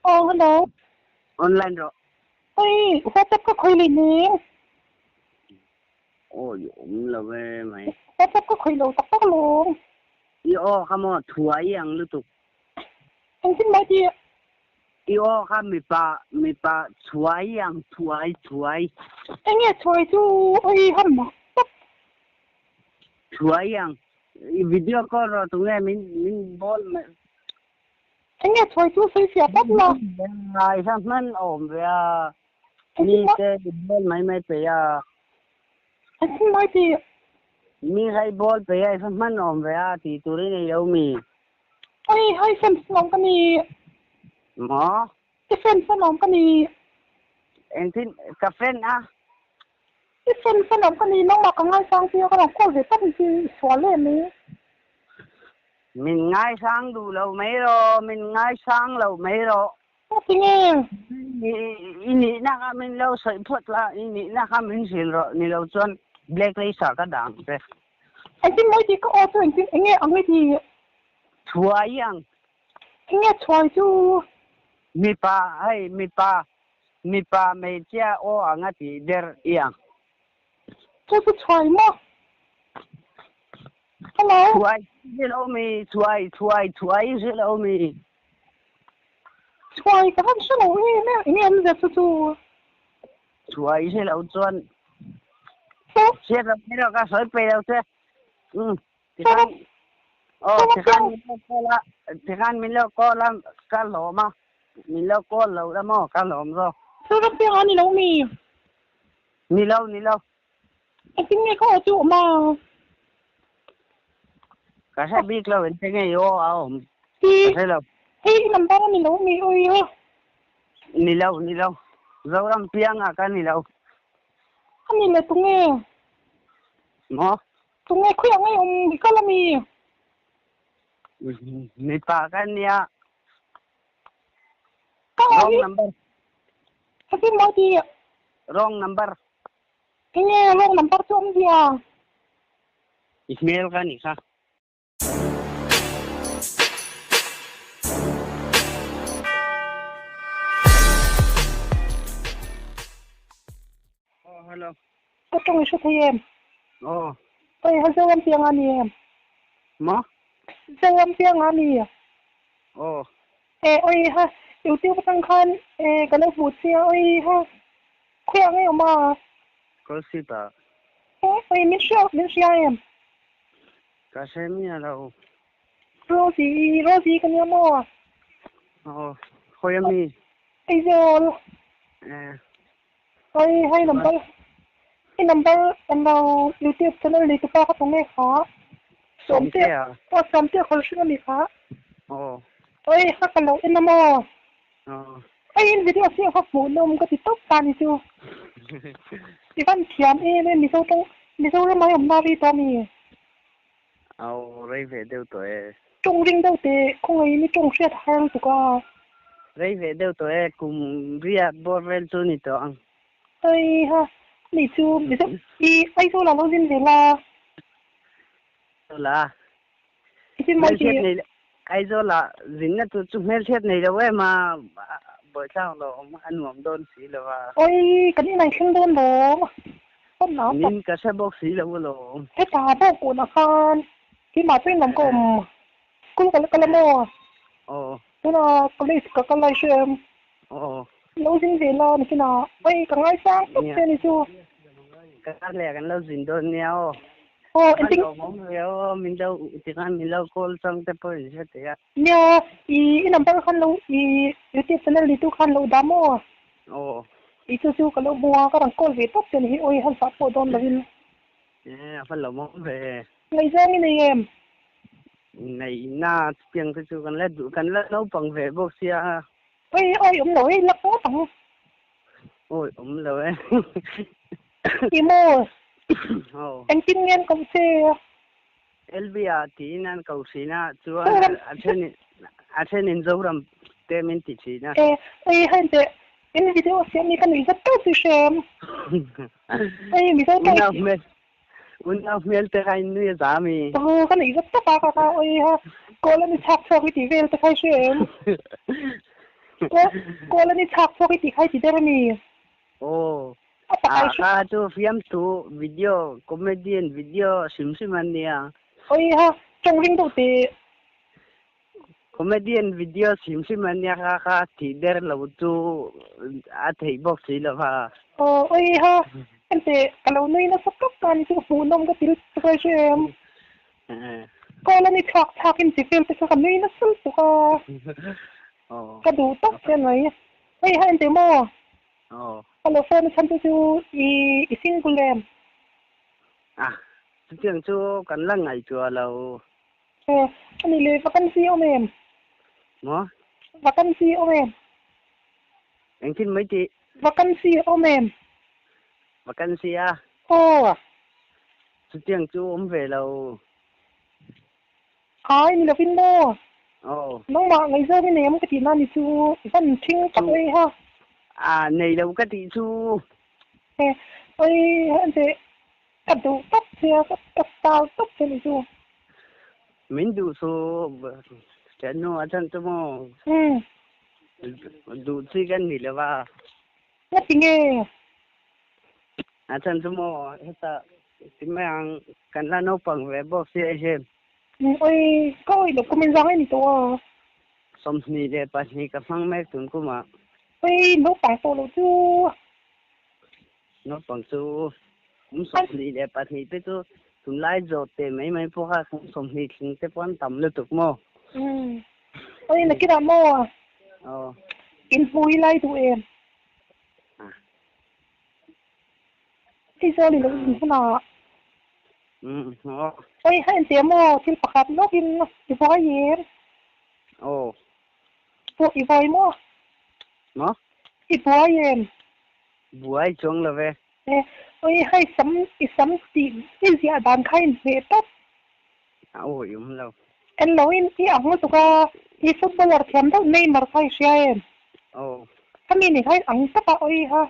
Aw hello. Online rawh. Oi WhatsApp ka khawih leh ning. Awi awm lo e mai. WhatsApp ka khawih lo tak tak lawm. I aw kha maw thuai i ang lutuk. Engtin mai tih? I aw kha mipa mipa thuai i ang thuai thuai. Enge thuai chu oi ham mak tak. Thuai i ang. I video call rawh tunge min min bawl mai. Enge thuai chu sawi fiah tlat la. Ngai kha hman a awm ve a. Mi te i bawl mai mai peih a. Engtin mai tih? Mi kha i bawl peih a i kha hman a awm ve a tih tur i nei lo mi. Oi hai fans lawm ka ni. Maw? I fans alawm ka ni. Engtin ka fan a? I fans alawm ka ni nangmah ka ngaisang tia ka rawn call ve tak hi i sual em i? Min ngaisang duh lo mai rawh, min ngaisang lo mai rawh. Ka ti nge? I nihna kha min lo sawi phawt la, i nihna kha min hrilh rawh, ni lo chuan black laser ka dah ang che. Engtin mawi tih ka aw chu engtin enge ang i tih? Thuai ang. Enge thuai chu? Mipa hei mipa mipa hmeichhia aw ang a tih der i ang. Chu chu thuai maw? Hello. Thuai i lo mi thuai thuai thuai i lo mi. Thuai ka han hre lo em em enge an zia chu chu. Thuai i lo chuan hriat lo mai rawh ka sawi peih lo che. Umm tikhan aw tikhan min lo call a tikhan min lo call a ka hlawm a min lo call lo la maw ka hlawm zawk. Thil ram piang a ni lo mi? Ni lo ni lo. Engtin nge ka aw chu awm a? Ka hre bik lo engtin nge i aw a awm ka hre lo. Hei i number a ni lo mi ui ha? Ni lo ni lo Zoram pianga ka ni lo. A ni le tunge? Maw? Tunge khawiah nge awm i kal a mi? Mipa ka nia. Ka aw Wrong hi number. Engtin maw tih? Wrong number. Enge wrong number chu awm zia? I hmel ka nih kha. Aw hello. Ka tawng i hre thei em? Aw. Oi ha Zoram piang a ni em? Maw? Zoram piang a ni. Aw. E oi ha YouTube atang khan e ka lo hmuh che a oi ha khawiah nge awm a? Kawlsip ah. E oi min hria min hria em? Ka hre miah lo. Rosie, Rosie ka nia maw? Aw, khawi a mi? Aizawl. Eh. Oi, hei number, i number an lo YouTube channel nei tupa kha tunge kha? Sawmtea. Aw, Sawmtea khawl hring a ni kha. Aw. Oi, kha ka lo en a maw? Aw. Oi, in video siam kha hmuhnawm ka ti tawp ta ni chu. I van thiam em em Mizo tawng Mizoram ai awmna ri tawh a mi? Aw, rei ve deuh tawh e. Tawng ring deuh teh, khawngaihin i tawng hriat har lutuk a. Rei ve deuh tawh e, kum riat bawr vel chu ni tawh ang. Oi ha, ni chu Mizo i Aizawl ah lo zin ve la. Aizawl ah. I zin mawi tih. Hmelhriat nei Aizawl ah zinna tur chu hmelhriat nei lo em a, buaithlak lo awm a nuam dawn si lo a. Oi, kan inai thleng dawn lo. Min ka hre bawk si lo alawm. Heta bawk kunah khan keimah chu inlam ka awm. School ka la kal a maw? Aw. Tuna college ka kal lai hre em? Aw. Lo zin ve la ni kinah. Oi ka ngaisang tawp che ni chu. Ka kar leh kan lo zin dawn nia aw. Aw engtin. Ka lawm awm ve aw min lo tikhan min lo call chang te pawh in hre thei a. Nia i i number khan lo i youtube channel ni tu khan lo dah maw? Aw. I chu chu ka lo hmu a, ka rawn call ve tawp che ni hi awi han zah pawh dawn lovin. E a va lo mawm ve. Ngaihzawng i nei em? Ngaihna chutiang te chu kan la duh kan la naupang ve bawk sia. Awi awi awm lo e, lak ngawt ang. Awi awm lo e. I maw? Aw. Engtin nge an koh che? LB-ah tiin an ko thin a, chuan a then a then in Zoram te min ti thin a. E, oi hei teh, in video siam hi ka nuih zet tawp chu hrem. Oi Mizo tawng. Unau hmel, unau hmel te kha in nui a za mi. Aw, ka nuih zet tawp a ka kha, oi ha, kawl a ni chhak chhuak i tih vel te kha i hre em? Kawl kawl ani chhak chhuak i tih kha i ti der a ni. Aw. A pakai Ah kha chu fiamthu video comedian video hrim hrim an nia. Oi ha, tawng ring deuh teh. Comedian video hrim hrim an nia kha kha tih der lo chu a theih bawk si lo va. Aw oi ha, ente ka lo nui nasa tawp ta ni chu hmuhnawm ka ti lutuk a hre em. Kawl ani chhuak chhak in chi vel te kha ka nui nasa lutuk a. Ka duh tawp che mai. Oi ha ente maw? Ka lo phone a chhan chu chu i i single em? A, chutiang chu kan la ngaihtuah lo. Aw, ani le vacancy awm em? Maw? Vacancy awm em? Engtin mai tih? Vacancy awm em? Vacancy a? Aw. Chutiang chu awm ve lo. Ai ni lovin maw? Aw. Nangmah ngaihzawng i nei ang ka tih na ni chu van ṭhing tak oi ha. A, nei lo ka tih chu. E, oi ente ka duh tawp che a, ka star tawp che ni chu. Min duh chu thiannu a chhan chu maw? Umm. Duh chi kan ni lo va. Nga ti nge? A chhan chu maw heta ti mai ang kan la naupang ve bawk si a hian. Oi ka awih loh kum in zang a ni tawh a. 22 ka hmang mek tun kumah. Oi naupang tawh loh chu. Naupang chu kum 22 te chu tunlai zawh te mai mai pawh kha kum 20 tling te pawh an tam lutuk maw? Oi nakinah maw? Aw. Inhmui lai duh em? Aizawl i lo in hunah. Oi ha en teh maw thil pakhat lawkin i buai em? Aw. Pawh i buai maw? Maw? I buai em? Buai chuang lo ve. E, oi ha i sam i sam tih i ziah dan kha in hmeh tawp. A awi awm lo. En lo in i ang lutuk a, i footballer thiam deuh Neymar kha i hria em? Aw. Khami ni kha i ang tawp a awi ha.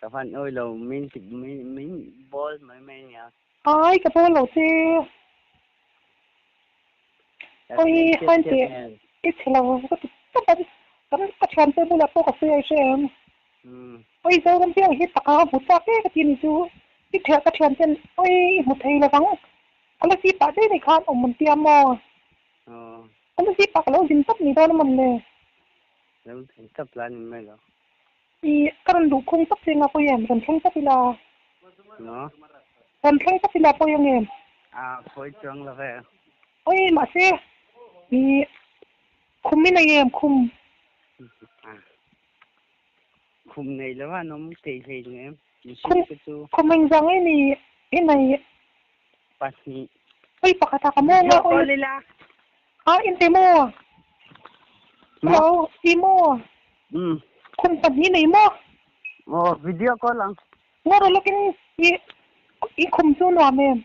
Ka van awi lo min ti min bawl mai mai nia. Ai ka bawl lo che. Awi hain teh i chhe lo ka ti tawp a, kan ka thiante bulah pawh ka sawi a i hria em? Awi Zoram piang hi taka ka hmu chak e ka ti ni chu i thiah ka thian ten awi i hmu thei lovang ka la si pah daih daih khan awm an tia maw ka la si pah ka lo zin tawp ni dawn a mawn le. Lo zin tawp la ni mai lo. I ka rawn duh khung tawp che nga pawi em rawn thleng tawp ila. Maw? Rawn thleng tawp ila pawi ang em? A pawi chuang lo ve. Awi mahse i khum i nei em khum? Khum nei lo an awm thei hlei lo em? Mihring te chu. Khum engzang nge ni i nei? Pahnih. Oi pakhat a ka maw nga oi. Call ila. A in te maw? Hello, i maw? Um. Khum pahnih nei maw? Aw, video call ang. Ngaw rawh lawkin i i khum chu nuam em?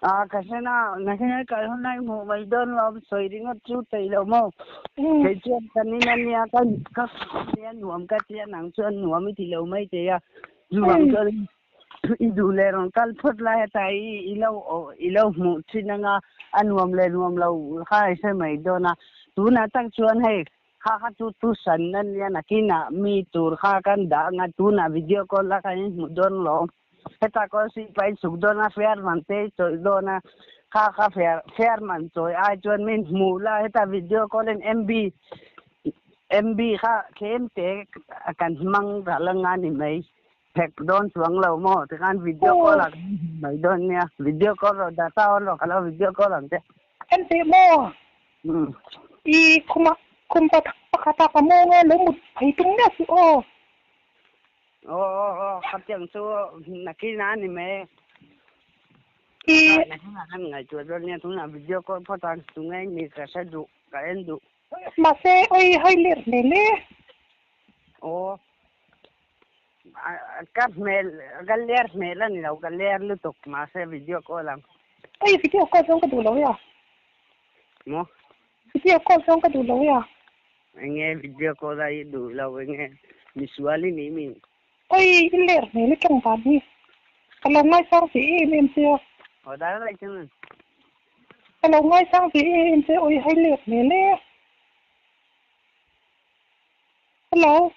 A ka hre na, na hre kal hun lai hmuh mai dawn lo, sawi ringawt chu thei lo maw? Kei chuan kan in a nia, ka ka nia nuam ka tia nang chuan nuam i ti lo mai thei a, chuvang chuan i duh leh rawn kal phawt lai heta i i lo i lo hmuh thin anga a nuam leh nuam lo kha i hre mai dawn a, tunah tak chuan hei kha kha chu tu san a nia nakinah mi tur kha kan dah anga tunah video call a kan inhmuh dawn lo. Heta kawl sipai chhuk dawn a fair man te i chawih dawn a, kha kha fair fair man chawi ai chuan min hmuh la heta video call in MB MB kha tlem te kan hmang ral anga ni mai phek dawn chuang lo maw tikhan video call ah kan hmu mai dawn nia video call rawh data on rawh ka lo video call ang che. En teh maw? I khumah khum pakhat ah ka mawng a lo mut phei tum miah suh aw. Aw aw aw khatiang chu nakin a ni mai. I Nakin ah kan ngaihtuah dawn nia tunah video call phawt ang tunge ni ka hre duh ka en duh. Mahse oi hai ler hmel e. Aw ka hmel ka ler hmel a ni lo ka ler lutuk mahse video call ang. Oi video call zawng ka duh lo e a. Maw? Video call zawng ka duh lo e a. Enge video call a i duh lo enge misual i ni mi? Oi i ler hmel i tawng dan hi ka lo ngaisang ve em em che a. Aw dar lai chuan. Ka lo ngaisang ve em em che oi hai ler hmel e. Hello.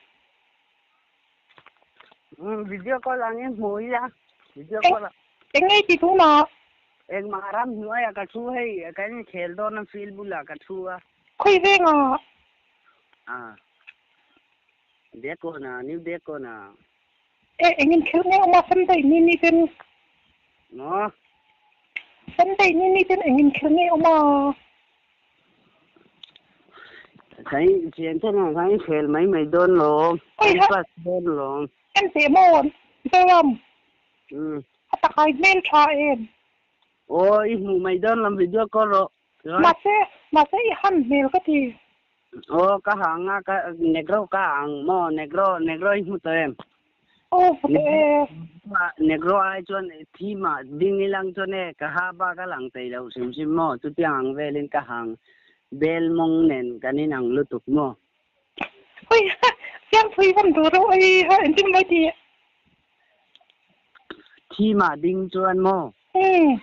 Um, video call angin hmu ila. Video call. Eng ngei ti tunah? Engmah ram hnuaiah ka thu hei, kan inkhel dawn a field bulah ka thu a. Khawi vengah? Ah. Dekona, New Dekona. E, eng inkhel nge awm a Sunday ni ni ten? Maw? Sunday ni ni ten eng inkhel nge awm a? Kan thian ten ang khan inkhel mai mai dawn lawm. Kan pass dawn lawm. En teh maw Zoram? A takai hmel tha em? Aw i hmuh mai dawn lam video call rawh. Mahse mahse i han hmel ka ti. Aw ka hang a ka negro ka ang maw negro negro i hmu tawh em? Aw hmu tawh e. Negro ai chuan thim ah ding ilang chuan e ka ha bak a lang thei lo hrim hrim maw chutiang ang velin ka hang bel mawng nen kan inang lutuk maw. Oi ha Siamthui van duh reuh oi ha engtin mai tih. Thim ah ding chuan maw? Umm.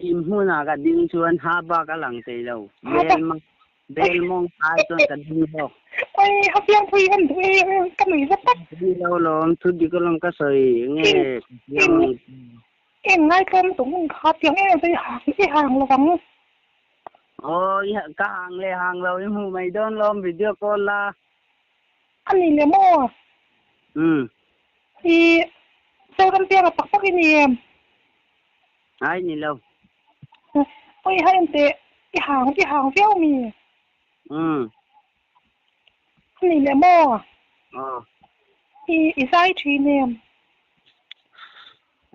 Thim hmun ah ka ding chuan ha bak a lang thei lo. Bel mang bel mawng ai chuan ka ding zawk. Oi ha Siamthui van duh e ka nui zet tak. Ni lo lawm thu dik alawm ka sawi nge Eng eng ngaitlawm tung kha tiang em em hang i hang lovang. Aw i ka hang leh hang lo i hmuh mai dawn lawm video call la. A ni le maw? Umm. I Zoram pianga tak tak i ni em? Ai ni lo. Aw i ha en teh i hang i hang viau mi? Umm. A ni le maw? Aw. I i zai thin em?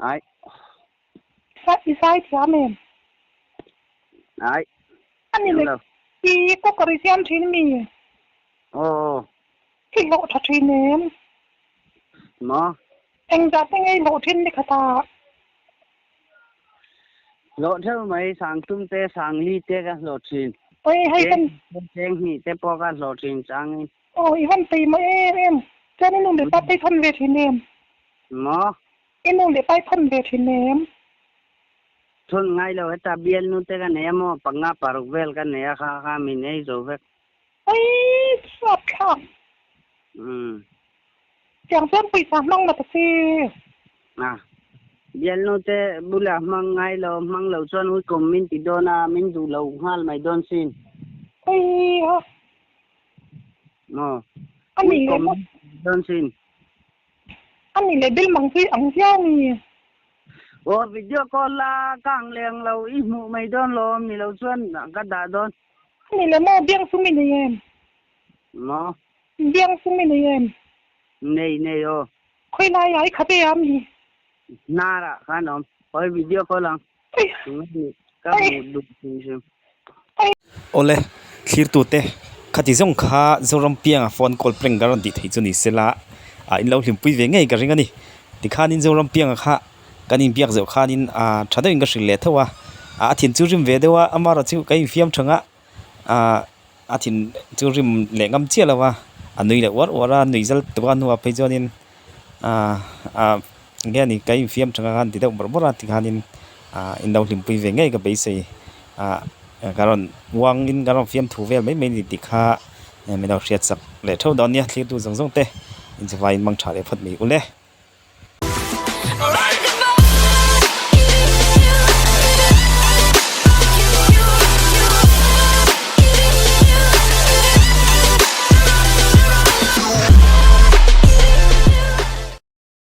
Ai. I zai thiam em? Ai. A ni le i cooker i siam thin mi? Aw. I hlawh tha thin em? Maw? Engzah te nge i hlawh thin ni khat ah? Hlawh theuh mai, sang tum te, sang li te ka hlawh thin. Oi hei kan. Cheng hnih te pawh ka hlawh thin changin. Aw i van tei mah em em. Chuan i nu leh pa te i thawn ve thin em? Maw? I nu leh pa i thawn ve thin em? Thawn ngai lo, heta bialnu te ka nei a maw, panga paruk vel ka nei a kha kha min ei zo vek. Oi chhuat thlak. Umm. Tiang chuan pawisa hmang ma ta si. A, bialnu te bulah hmang ngai lo, hmang lo chuan ui kum min ti dawn a, min duh lo nghal mai dawn sin. Oi ha. Maw? A ni leh maw? Ui kum min ti dawn sin. A ni leh bil mang chu i ang viau mi. Aw video call la ka ang leh ang lo i hmuh mai dawn lawm ni lo chuan ka dah dawn. A ni leh maw biang sum i nei em? Maw? Biang sum i nei em? Nei nei aw. Khawi lai ah i khat e a mi? Hnar ah khan awm. Khawi video call ang. Ka hmuh duh hrim hrim. Awle, thlirtute, khati zawng kha Zoram pianga phone call prank ka rawn tih theih chu ni sela, ah in lo hlimpui ve ngei ka ring a ni. Tikhanin Zoram pianga kha kan inbiak zeuh khanin ah tha deuhin ka hrilh leh tho a, ah a thin chu rim ve deuh a, amaherawh chu ka infiam thang a, ah a thin chu rim leh ngam chiah lo a, a nui leh uar uar a, nui zal tuk a hnuah phei chuanin ah ah nge ni ka infiam thang a khan ti deuh bawrh bawrh a tikhanin ah in lo hlimpui ve ngei ka beisei ah ka rawn uangin ka rawn fiam thu vel mai mai ni tih kha min lo hriat chak leh theuh dawn nia thlirtu zawng zawng te inchuvaiin mang tha leh phawt mai ule.